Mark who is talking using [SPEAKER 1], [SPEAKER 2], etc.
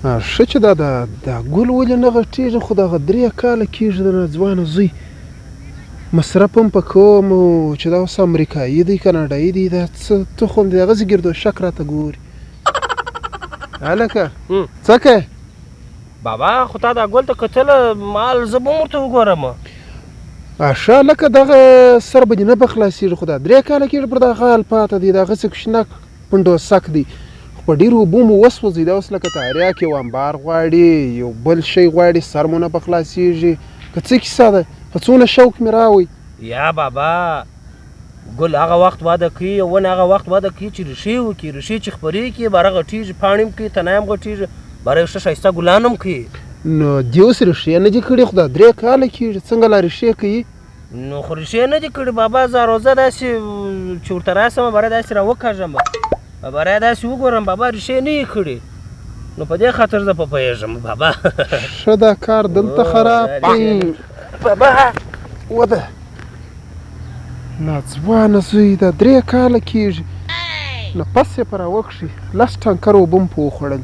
[SPEAKER 1] ښه چې دا دا ګل ولې نه غټېږي؟ خو دغه 3 کاله کېږي، د ناځوانه زوی مصرف هم په کوم او چې دا اوس امریکایي دی، کاناډایي دی، دا څه تخم دی، هغسې ګردوشک راته ګوري. هلکه، څه کوې؟
[SPEAKER 2] بابا، خو تا دا ګل ته کتل، مال زه به هم ورته وګورم.
[SPEAKER 1] ښه هلکه، دغه سر به دې نه په خلاصېږي، خو دا 3 کاله کېږي پر دغه حال پاته دی، د هغسې کوچنک پنډوسک دی، خو په ډېرو اوبو مو وسوځوي. دا اوس لکه تاریاک یو انبار غواړي، یو بل شی غواړي، سر مو نه په خلاصېږي. که څه کیسه ده؟ په څونه شوق مې راوی.
[SPEAKER 2] یا بابا، ګل هغه وخت وده کوي او ونه هغه وخت وده کوي چې ریښې وکړي. ریښې چې خپرې کړي، باره غټېږي، پاڼې هم کوي، تنه هم غټېږي، باره یو ښه ښایسته ګلان هم کوي.
[SPEAKER 1] نو دې اوس ریښې نه دي کړي، خو دا 3 کاله کېږي، څنګه لا ریښې کوي؟
[SPEAKER 2] نو خو ریښې نه دي کړي بابا. زه روزه داسې چې ورته راسم، باره داسې را وکاږم، باره داسې وګورم، بابا ریښې نه یې کړي، نو په دې خاطر زه په پوهېږم بابا.
[SPEAKER 1] ښه، دا کار دلته خراب دی.
[SPEAKER 2] بابا.
[SPEAKER 1] وده ناځوانه زوی، دا 3 کاله کېږي، نو پس یې په راوکښي 10 ټانکر اوبه مو په وخوړل.